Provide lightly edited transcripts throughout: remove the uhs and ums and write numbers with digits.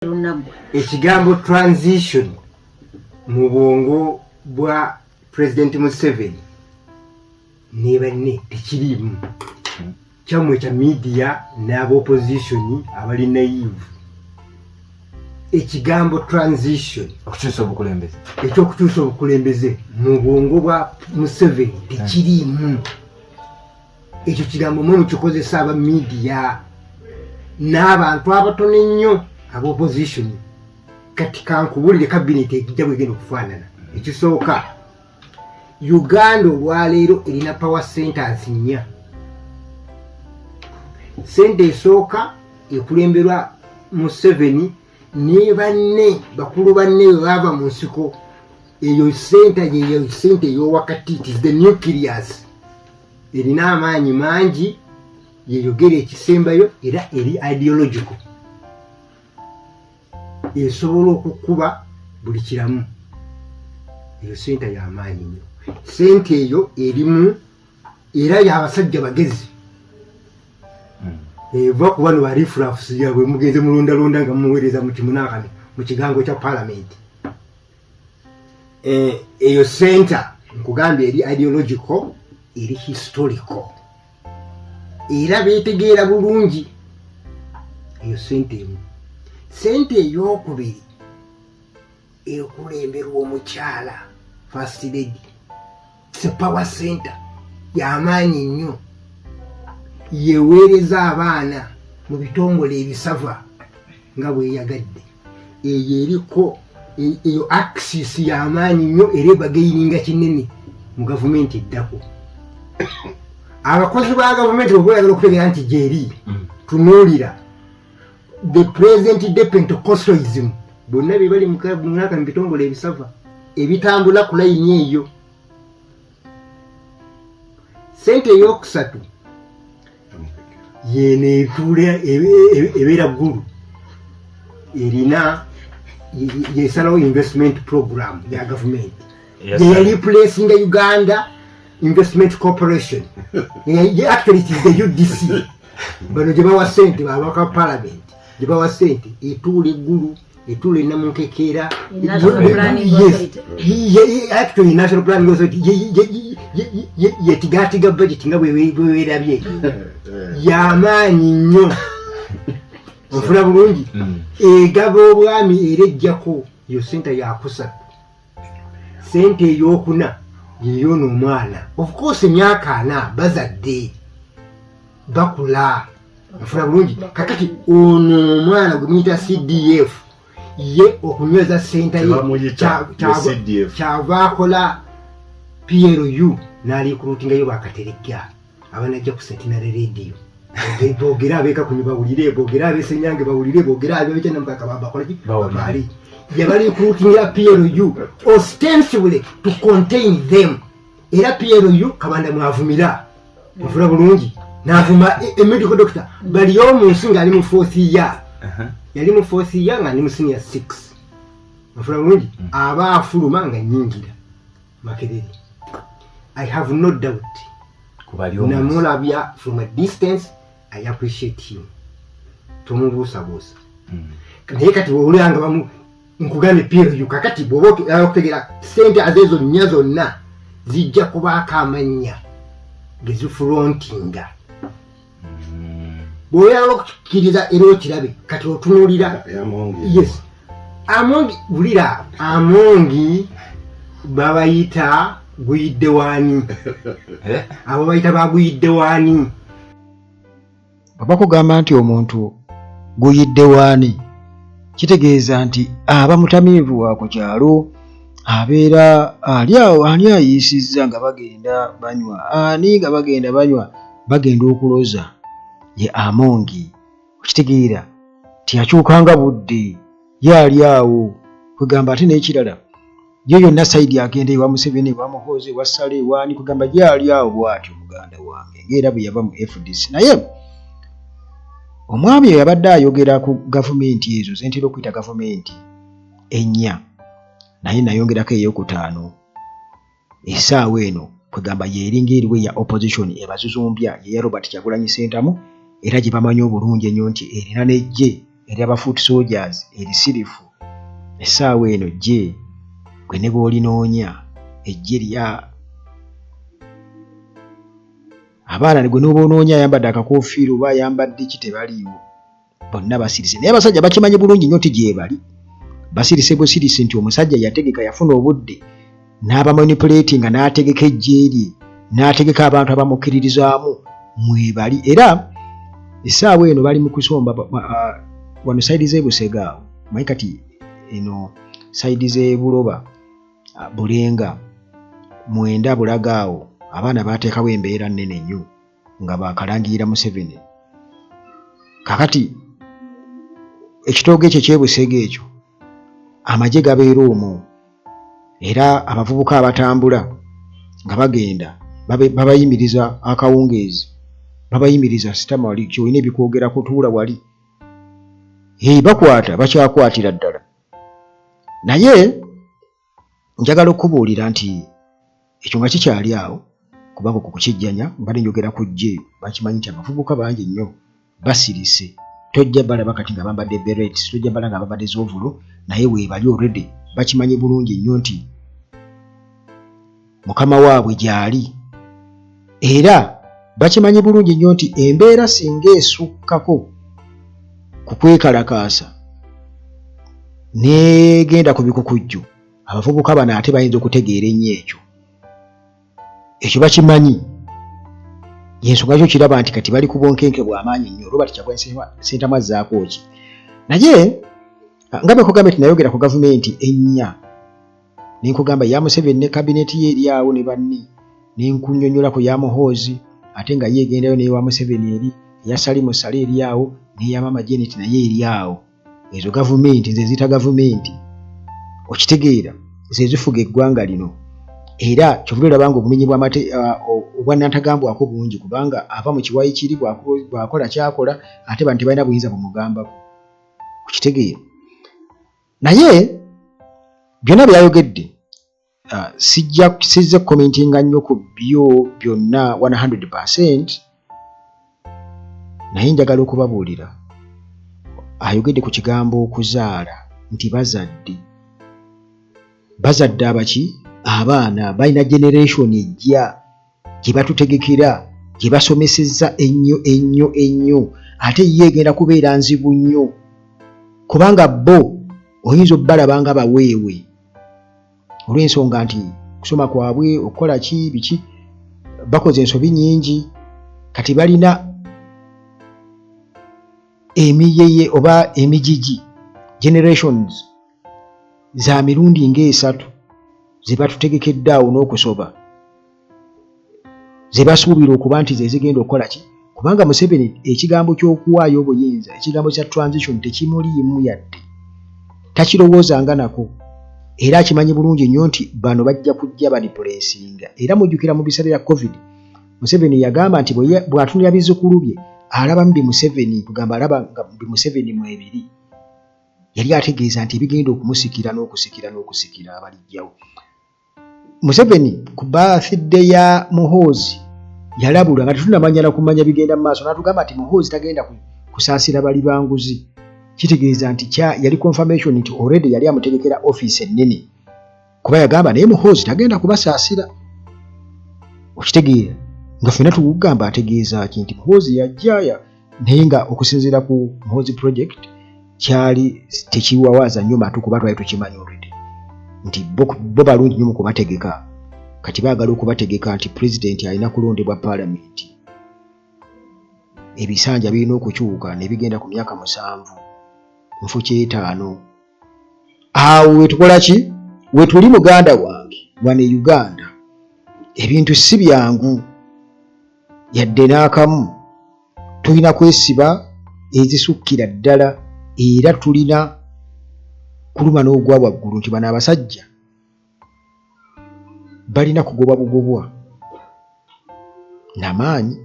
Lunaggwa. Ekigambo transition mu bwongo bwa President Museveni ne banne tekiriimu. Kyammwe kya media n'abopposition abali naive, ekigambo transition, okukyusa obukulembeze, ekyokukyusa obukulembeze, mu bwongo bwa Museveni tekiriimu. Ekyo kigambo mwe mukikozesa aba media n'abantu abatono ennyo abopposition. Kati kankubulire cabinet ejja bwegenda okufaanana. Ekisooka, Uganda olwaleero erina power centers nnya. Center esooka ekulemberwa Museveni ne banne, bakulu banne bwe baava mu nsiko. Eyo center yeyo center ey'owakati, it is the nucleus, erina amaanyi mangi, yeyogera ekisembayo era eri ideological, esobola okukuba buli kiramu. Eyo center y'amaanyi nnyo. Center eyo erimu era y'abasajja bagezi, eva ku bano ba riffraffs yabwe mugenze mulondalonda nga mumuweereza mu kimunaakano mu kigango kya palamenti. Eyo center nkugambye eri ideological, eri historical, era beetegeera bulungi. Eyo center emu. Center eyokubiri ekulemberwa omukyala First Lady, power center yamaanyi nnyo, yeweereza abaana mu bitongole ebisava nga bweyagadde. Eyo eriko eyo axis yamaanyi nnyo era ebargaininga kinene mu gavumenti eddako. Abakozi ba gavumenti bwe oyagala okutegeera nti gyeri, tunuulira the present day Pentecostalism, bonna be bali munaka mu bitongole ebisava ebitambula ku layini eyo. Center eyokusatu yeno etuula ebeera ggulu, erina yesalawo investment program ya gavumenti, yeyali placinga Uganda Investment Corporation. Actually it is the UDC. Bano gye bawa sente, babaka parliament gye bawa sente, etuula eggulu, etuula enamunkekeera. National Planning Yes. Authority. Actually National Planning Authority yetigatiga budget nga bwewerabye, yamaanyi nnyo. Onfuna bulungi? Egaba obwami era ejjako. Yo center yakusatu. Center eyokuna yeyona omwana, of course emyaka 40, bazadde bakula. Nfuna bulungi? Kakati ono omwana gwe muyita CDF, ye okunyweza center ye Tebamuyita ye CDF. Kyava akola PLU n'arecruitingayo bakateregga abanajja ku Centenary Radio, boogere abeekakunyi bawulire, boogere abesenyange bawulire, boogere abekyanamukaka bakoleki. Bawulire. Baali yabarecruitingira PLU ostensibly to contain them. Era PLU Kabanda mwavumira, nfuna bulungi, navuma medical doctor bali omu nsi ngaali mu fourth year, yali mu fourth year nga ndi mu senior six, nfuna bulungi, aba afuluma nga nyingira Makerere. I have no doubt. Kubali omunsi. Namulabya from a distance, I appreciate him, tomubuusabuusa. Naye kati bwowulira nga bamu nkugambye PLU, kakati bwoba oyagala okutegeera center azeezo nnya zonna zijja kubaako amannya gezifrontinga. Bw'oyagala okukkiriza era okirabe, kati otunuulira Amongi. Yes, Amongi. Wulira, Amongi babayita guyidde waani? Eh? Abo bayita baguyidde waani? Bwe bakugamba nti omuntu guyidde waani, kitegeeza nti aba mutamiivu wa ku kyalo, abeera ali awo, ani ayiisizza nga bagenda banywa, ani nga bagenda banywa, bagenda okuloza ye Amongi. Okitegeera tiyakyukanga budde, ye ali awo kwegamba. Ate n'ekirala, ye yonna side agenda ewa Museveni, ewa Muhoozi, ewa Sale, ewaani, kwegamba ye ali awo bw'atyo muganda wange, ng'era bwe yava mu FDC. Naye omwami oyo yabadde ayogera ku gavumenti ezo zentera okuyita gavumenti ennya, naye nayongerako eyokutaano essaawa eno, kwegamba yeeringa eriwo eya opposition ebazuzumbya, yeya Robert Kyagulanyi Sentamu, era gye bamanyi obulungi ennyo nti erina n'eggye. eryaba foot soldiers erisirifu essaawa eno ggye gwe ne bw'olinoonya eggye lya abaana gwe n'oba onoonya ayambadde akakoofiira oba ayambadde ki tebaliiwo bonna basirise naye abasajja bakimanyi bulungi nnyo nti gyebali basirise busirise nti omusajja yategeka yafuna obudde n'abamanipulati nga n'ategeka eggye lye n'ategeka abantu abamukkiririzaamu mwebali era essaawa eno bali mu kusomba wano sayidi z'ebusega awo manyi kati eno sayidi z'ebuloba bulenga mwenda bulaga awo abaana baateekawo embeera nnene nnyo nga bakalangirira Museveni kakati ekitoogo ekyo ekyebusega ekyo amagye gabeera omwo era abavubuka abatambula nga bagenda babayimiriza akawungeezi babayimiriza sitama wali kyolina ebikwogerako tuula wali bakwata bakyakwatira ddala naye njagala okukubuulira nti ekyo nga kikyali awo kubanga okwo kukijjanya mbadde njogera ku ggye bakimanyi nti abavubuka bangi nnyo basirise tojja balaba kati nga bambadde berets tojja bala nga bambadde zovulo naye weebali already bakimanyi bulungi nnyo nti mukama waabwe gyali era bakimanyi bulungi nnyo nti embeera singa esukkako ku kwekalakaasa negenda ku bikukujju abavubuka bano ate bayinza okutegeera ennyo ekyo ekyo bakimanyi yensonga kyo kiraba nti kati bali ku bunkenke bw'amaanyi nnyo Robert Kyagulanyi Ssentamu azzaako ki naye nga bwe nkugambye nti nayogera ku gavumenti ennya ne nkugamba ya Museveni ne kabineti ye eri awo ne banne ne nkunnyonnyola ku ya Muhoozi ate nga ye egendayo n'ewa Museveni eri eya Salimu Saleh eri awo n'eya Maama Janet naye eri awo ezo gavumenti nze ziyita gavumenti okitegeera ze zifuga eggwanga lino era kyovudde olaba nga obumenyi bw'amate obwannantagambwako bungi kubanga ava mu kiwayi kiri bw'akola kyakola ate bantu tebalina buyinza bumugambako okitegeera naye byonna byayogedde sijja sizze commentinga nnyo ku byo byonna 100% naye njagala okubabuulira ayogedde ku kigambo okuzaala nti bazadde bazadde abaki abaana balina generation ejja gye batutegekera gye basomesezza ennyo ennyo ennyo ate ye egenda kubeera nzibu nnyo kubanga bo oyinza obbalaba nga baweewe olw'ensonga nti kusoma kwabwe okukola ki biki bakoze ensobi nyingi kati balina emiyeye oba emigigi generations za mirundi ng'esatu ze batutegekedde awo n'okusoba ze basuubira okuba nti ze zigenda okukola ki kubanga Museveni ekigambo ky'okuwaayo obuyinza ekigambo kya transition tekimuliimu yadde takirowoozanga nako era akimanyi bulungi nnyo nti bano bajja kujja banipulesinga era mujjukira mu biseera bya covid Museveni yagamba nti bw'atunulira bizzukulu bye alabamu bi Museveni kugamba alaba nga bi Museveni mwebiri yali ategeeza nti ebigenda okumusikira n'okusikira n'okusikira abalijjawo Museveni ku birthday ya Muhoozi yalabula nga tetunamanya na kumanya bigenda mu maaso n'atugamba nti Muhoozi tagenda kusaasira bali banguzi kitegeeza nti kya yali confirmation nti already yali amutegekera office ennene kuba yagamba naye Muhoozi tagenda kubasaasira okitegeera nga ffena tugamba ategeeza ki nti Muhoozi yajjaya naye nga okusinziira ku Muhoozi project kyali tekiwawaaza nnyo matu kuba twali tukimanyi already nti bo balungi nnyo mu kubategeka kati baagala okubategeka nti pulezidenti alina kulondebwa paalamenti ebisanja birina okukyuka ne bigenda ku myaka musanvu nfu kyetaano awo wetukola ki wetuli muganda wange wano e Uganda ebintu si byangu yadde n'akamu tulina kwesiba ezisukkira ddala era tulina kuluma n'ogwa waggulu nti bano abasajja balina kugobwa bugobwa namaanyi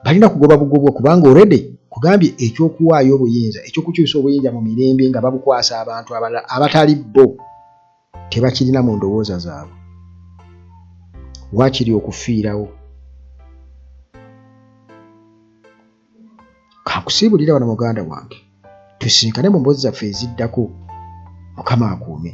balina kugoba bugobwa kubanga already kugambye ekyokuwaayo obuyinza ekyokukyusa obuyinza mu mirembe nga babukwasa abantu abalala abatali bo tebakirina mu ndowooza zaabwe waakiri okufiirawo. Kankusiibulira wano muganda wange, tusinkane mu mboozi zaffe eziddako. Mukama akuume.